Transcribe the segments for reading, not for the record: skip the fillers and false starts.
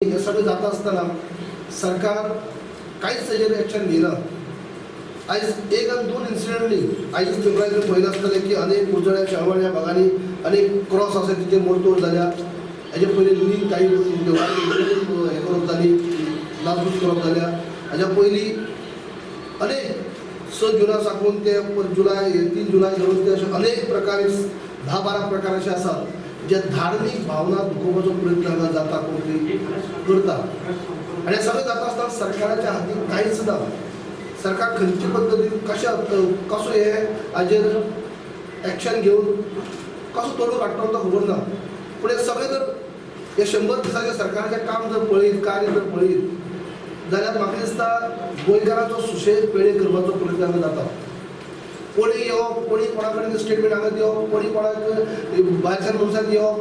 हे सगळें जाता आसतना सरकार कांयच तेजेर एक्शन घेयना. आयज एक आनी दोन इन्सिडंट न्ही, आयज पेपरार पळयलां आसतलें की अनेक कुरजड्या शेळवण ह्या भागांनी अनेक क्रॉस आसा तिचेर मोडतोड जाल्या. हेजे पयलीं लींग काही देवळांनी हें करप जाली, नासधूस करप जाल्या. हाज्या पयलीं अनेक 6 जुना साकून ते जुलाय 3 जुलाय धरून ते अशे अनेक प्रकारे 10-12 प्रकार अशे आसात जे धार्मीक भावना दुखोवपाचो प्रयत्न हांगा जाता, कोण तरी करता. आनी हें सगळें जाता आसतना सरकाराच्या हातीन कांयच ना. सरकार खंयचे पद्दतीन कशें कसो हे हाजेर एक्शन घेवन कसो तोडून काडटलो तो खबर ना. पूण हें सगळें जर हे 100 दिसाचें सरकाराचें काम जर पळयत, कार्य जर पळयत जाल्यार म्हाका दिसता गोंयकारांचो सुशेग पेळे करपाचो प्रयत्न हांगा जाता. कोणी येवप, कोणी कोणा कडेन स्टेटमेंट हांगा दिवप, कोणी कोणाक भायरच्यान मनशान येवप,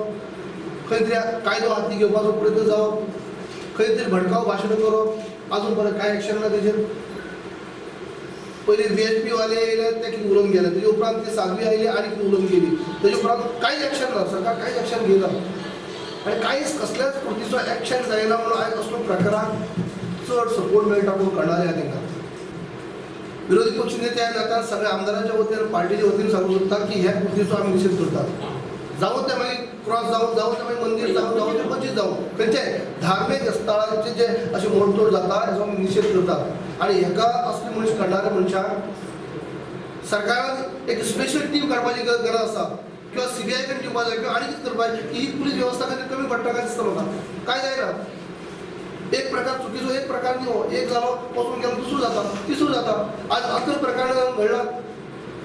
खंय तरी कायदो हाती घेवपाचो प्रयत्न जावप, खंय तरी भडकाव भाशणां करप. आजून पर्यंत कांय एक्शन ना तेजेर. पयलीं VHP वाले येयले ते कितें उलोवन गेले, तेजे उपरांत ती साध्वी आयली आनी कितें उलोवन गेली, तेजे उपरांत कांयच एक्शन ना. सरकार कांयच एक्शन घेयना आनी कांयच कसल्याच कृतीचो एक्शन जायना म्हणून आयज असलो प्रकाराक चड सपोर्ट मेळटा म्हणून कळणार आहा तांकां. विरोधी पक्ष नेते ह्या नात्यान सगळ्या आमदारांच्या वतीन, पार्टीच्या वतीन सांगूंक सोदता की ह्या कृतीचो आमी निशेध करतात. जावं तें मागीर क्रॉस जावं, जावं तें मागीर मंदीर जावं, जावं तें मस्जीद जावं, खंयच्याय धार्मीक स्थळांचे जे अशें मोडतोड जाता हेजो आमी निशेध करतात. आनी हेका असले मनीस करणाऱ्या मनशांक सरकारान एक स्पेशल टीम काडपाची गरज आसा, किंवा CBI कडेन दिवपाक जाय, किंवा आनी कितें करपाक जाय की ही पुलीस वेवस्था खातीर कमी पडटा काय दिसता म्हाका. कांय जायना, एक प्रकार चुकीचो, एक प्रकार न्ही हो, एक जालो वचून गेलो दुसरो जाता, तिसरो जाता. आज 11 प्रकरणां घडला.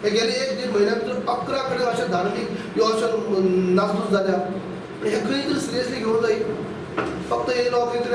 हे गेले 1-1.5 म्हयन्या भितर 11 कडेन अशें धार्मीक ह्यो अशें नासधूस जाल्या. पूण हें खंय तरी सिरियसली घेवंक जाय. फक्त येयलो खंय तरी